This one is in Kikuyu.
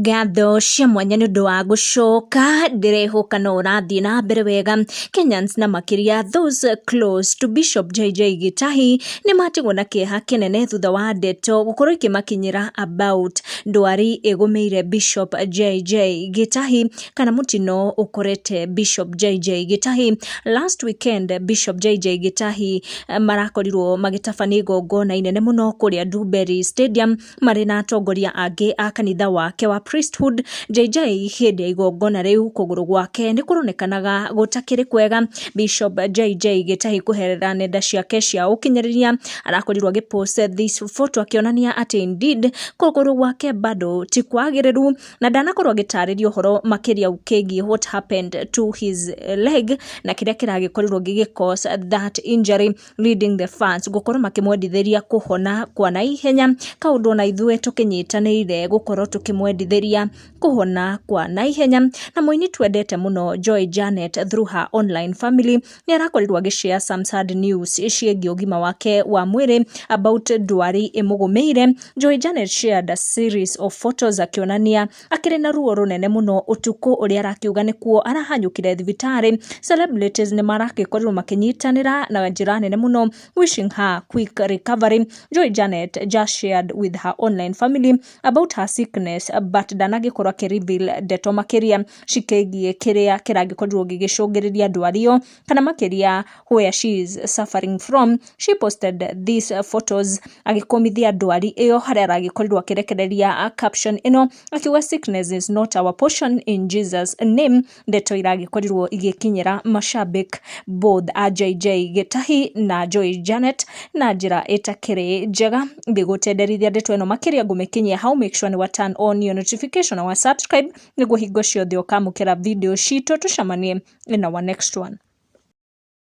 Ngatho cia mwanya nĩ ũndũ wa gũcoka, ndĩrehoka no ũrathiĩ na mbere wega. Kenyans na makĩria those close to Bishop JJ Gitahi nĩ matigwo na kĩeha kĩnene thutha wa ndeto gũkorwo ikĩmakinyĩra about ndwari ĩgũmĩire Bishop JJ Gitahi kana mũtino ũkorete Bishop JJ Gitahi. Last weekend Bishop JJ Gitahi marakorirwo magĩtabania igongona inene mũno kũrĩa Ndumberi Stadium marĩ na atongoria angĩ a kanitha wake wa priesthood. JJ hĩndĩ ya igongona rĩu kũgũrũ gwake nĩ kũronekanaga gũtakĩrĩ kwega. Bishop JJ Gitahi kũherera nenda ciake cia ũkinyanĩria arakorirwo agĩpost this photo akĩonania atĩ indeed kũgũrũ gwake bado ti kwagĩrĩru na ndanakorwo agĩtarĩria ũhoro makĩria ũkĩgiĩ what happened to his leg na kĩrĩa kĩragĩkorirwo gĩgĩ cause that injury, leading the fans gũkorwo makĩmwendithĩria kũhona kwa naihenya, kaũndũ ona ithuĩ tũkĩnyitanĩire gũkorwo tũkĩmwendithĩria kũhona kwa naihenya. Na mũini twendete mũno Joy Janet, through her online family, nĩ arakorirwo agĩshare some sad news ciĩgiĩ ũgima wake wa mwĩrĩ about ndwari ĩmũgũmĩire. Joy Janet shared a series of photos akĩonania akĩrĩ na ruo rũnene mũno ũtukũ ũrĩa arakiuga nĩkuo arahanyũkire thibitarĩ. Celebrities nĩ maragĩkorirwo makĩnyitanĩra na njĩra nene mũno wishing her quick recovery. Joy Janet just shared with her online family about her sickness, but ndanagĩkorwo akĩreveal ndeto makĩria cikĩgiĩ kĩrĩa kĩragĩkorirwo gĩgĩcũngĩrĩria ndwari ĩyo kana makĩria where she is suffering from. She posted these photos agĩkũmithia ndwari ĩyo, harĩa aragĩkorirwo akĩrekereria caption ĩno akiuga, "Sickness is not our portion in Jesus name." Ndeto iragĩkorirwo igĩkinyĩra mashabik both a JJ Gitahi na Joy Janet na njĩra ĩtakĩrĩ njega. Ngĩgũtenderithia ndeto ĩno makĩria, ngũmĩkinyia hau. Make sure nĩ wa turn on your notification na wa subscribe nĩguo hingo ciothe ũkamũkĩra video citũ. Tũcemanie in our next one.